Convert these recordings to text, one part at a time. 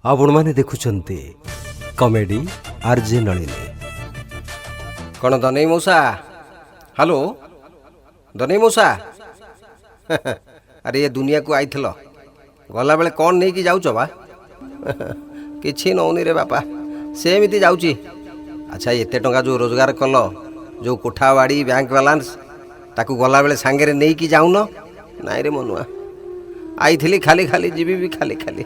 ଆପଣମାନେ ଦେଖୁଛନ୍ତି comedy RJ Nalini. କ'ଣ ଦନେଇ ମଉସା? ହ୍ୟାଲୋ ଦନେଇ ମଉସା। ଆରେ, ଏ ଦୁନିଆକୁ ଆଇଥିଲ, ଗଲାବେଳେ କ'ଣ ନେଇକି ଯାଉଛ ବା? କିଛି ନଉନି ରେ ବାପା, ସେମିତି ଯାଉଛି। ଆଚ୍ଛା, ଏତେ ଟଙ୍କା ଯେଉଁ ରୋଜଗାର କଲ, ଯେଉଁ କୋଠା ବାଡ଼ି, ବ୍ୟାଙ୍କ ବାଲାନ୍ସ, ତାକୁ ଗଲାବେଳେ ସାଙ୍ଗରେ ନେଇକି ଯାଉନ? ନାଇଁ ରେ ମନୁଆ, ଆଇଥିଲି ଖାଲି ଖାଲି, ଯିବି ବି ଖାଲି ଖାଲି।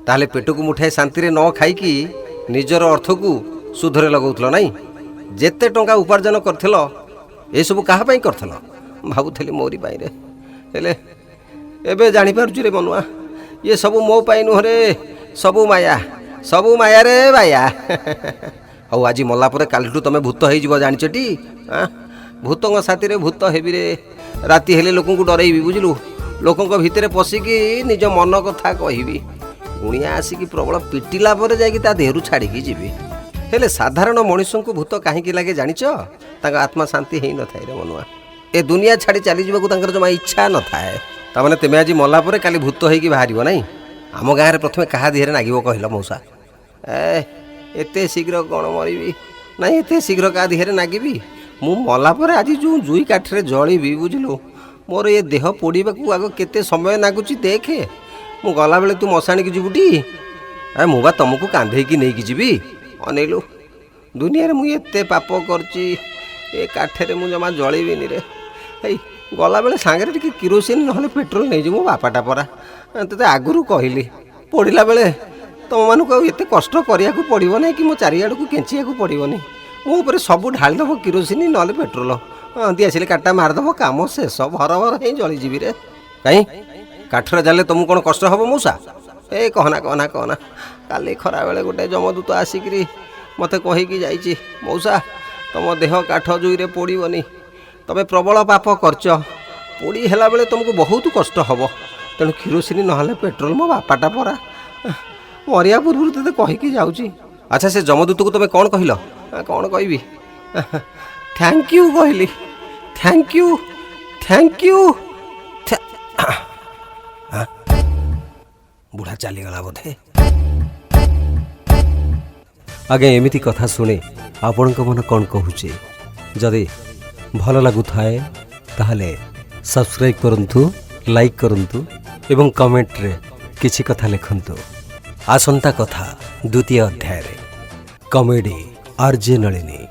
ତାହେଲେ ପେଟକୁ ମୁଠାଏ ଶାନ୍ତିରେ ନ ଖାଇକି ନିଜର ଅର୍ଥକୁ ସୁଧରେ ଲଗାଉଥିଲ ନାଇଁ? ଯେତେ ଟଙ୍କା ଉପାର୍ଜନ କରିଥିଲ, ଏସବୁ କାହା ପାଇଁ କରିଥିଲ? ଭାବୁଥିଲି ମୋରି ପାଇଁରେ, ହେଲେ ଏବେ ଜାଣିପାରୁଛି ରେ ମନୁଆ, ଇଏ ସବୁ ମୋ ପାଇଁ ନୁହଁରେ, ସବୁ ମାୟା, ସବୁ ମାୟାରେ ବାୟା। ହଉ, ଆଜି ମଲା ପରେ କାଲିଠୁ ତମେ ଭୂତ ହେଇଯିବ, ଜାଣିଛଟି? ଆଁ, ଭୂତଙ୍କ ସାଥିରେ ଭୂତ ହେବିରେ। ରାତି ହେଲେ ଲୋକଙ୍କୁ ଡରେଇବି, ବୁଝିଲୁ? ଲୋକଙ୍କ ଭିତରେ ପଶିକି ନିଜ ମନ କଥା କହିବି। ଗୁଣିଆ ଆସିକି ପ୍ରବଳ ପିଟିଲା ପରେ ଯାଇକି ତା ଦେହରୁ ଛାଡ଼ିକି ଯିବି। ହେଲେ ସାଧାରଣ ମଣିଷଙ୍କୁ ଭୂତ କାହିଁକି ଲାଗେ ଜାଣିଛ? ତାଙ୍କ ଆତ୍ମା ଶାନ୍ତି ହେଇନଥାଏ ରେ ମନୁଆ। ଏ ଦୁନିଆ ଛାଡ଼ି ଚାଲିଯିବାକୁ ତାଙ୍କର ଜମା ଇଚ୍ଛା ନଥାଏ। ତାମାନେ ତେମେ ଆଜି ମଲା ପରେ କାଲି ଭୂତ ହେଇକି ବାହାରିବ ନାଇଁ? ଆମ ଗାଁରେ ପ୍ରଥମେ କାହା ଦେହରେ ନାଗିବ କହିଲ ମଉସା? ଏ, ଏତେ ଶୀଘ୍ର କ'ଣ ମରିବି? ନାଇଁ, ଏତେ ଶୀଘ୍ର କାହା ଦେହରେ ନାଗିବି? ମୁଁ ମଲା ପରେ ଆଜି ଯେଉଁ ଜୁଇ କାଠିରେ ଜଳିବି, ବୁଝିଲୁ, ମୋର ଏ ଦେହ ପୋଡ଼ିବାକୁ ଆଗ କେତେ ସମୟ ନାଗୁଛି ଦେଖେ। ମୁଁ ଗଲାବେଳେ ତୁ ମଶାଣିକି ଯିବୁଟି? ଏ, ମୁଁ ବା ତମକୁ କାନ୍ଧେଇକି ନେଇକି ଯିବି। ଅନେଇଲୁ, ଦୁନିଆରେ ମୁଁ ଏତେ ପାପ କରିଛି, ଏ କାଠରେ ମୁଁ ଜମା ଜଳିବିନି ରେ। ଏଇ, ଗଲାବେଳେ ସାଙ୍ଗରେ ଟିକେ କିରୋସିନ ନହେଲେ ପେଟ୍ରୋଲ ନେଇଯିବୁ। ମୋ ବାପାଟା ପରା ତୋତେ ଆଗରୁ କହିଲି। ପୋଡ଼ିଲା ବେଳେ ତୁମମାନଙ୍କୁ ଆଉ ଏତେ କଷ୍ଟ କରିବାକୁ ପଡ଼ିବ ନାହିଁ କି ମୋ ଚାରିଆଡ଼କୁ କେଞ୍ଚିବାକୁ ପଡ଼ିବନି। ମୋ ଉପରେ ସବୁ ଢାଳିଦେବ କିରୋସିନି ନହେଲେ ପେଟ୍ରୋଲ। ହଁ, ଦିଆସିଲି କାଠଟା ମାରିଦେବ, କାମ ଶେଷ। ଭର ଭର ହେଇ ଜଳିଯିବି ରେ। କାଇଁ, କାଠରେ ଜାଳିଲେ ତୁମକୁ କ'ଣ କଷ୍ଟ ହେବ ମଉସା? ଏ କହନା, କହନା, କହନା। କାଲି ଖରାବେଳେ ଗୋଟେ ଯମଦୂତ ଆସିକିରି ମୋତେ କହିକି ଯାଇଛି, ମଉସା, ତମ ଦେହ କାଠ ଜୁଇରେ ପୋଡ଼ିବନି, ତମେ ପ୍ରବଳ ପାପ କରିଛ, ପୋଡ଼ି ହେଲା ବେଳେ ତୁମକୁ ବହୁତ କଷ୍ଟ ହେବ, ତେଣୁ କିରୋସିନି ନହେଲେ ପେଟ୍ରୋଲ। ମୋ ବାପାଟା ପରା ମରିବା ପୂର୍ବରୁ ତୋତେ କହିକି ଯାଉଛି। ଆଚ୍ଛା, ସେ ଯମଦୂତକୁ ତମେ କ'ଣ କହିଲ? କ'ଣ କହିବି? Thank you କହିଲି। Thank you, thank you. ବୁଢ଼ା ଚାଲିଗଲା ବୋଧେ। ଆଜ୍ଞା, ଏମିତି କଥା ଶୁଣି ଆପଣଙ୍କ ମନ କ'ଣ କହୁଛି? ଯଦି ଭଲ ଲାଗୁଥାଏ, ତାହେଲେ ସବସ୍କ୍ରାଇବ୍ କରନ୍ତୁ, ଲାଇକ୍ କରନ୍ତୁ ଏବଂ କମେଣ୍ଟରେ କିଛି କଥା ଲେଖନ୍ତୁ। ଆସନ୍ତା କଥା ଦ୍ୱିତୀୟ ଅଧ୍ୟାୟରେ। Comedy RJ Nalini.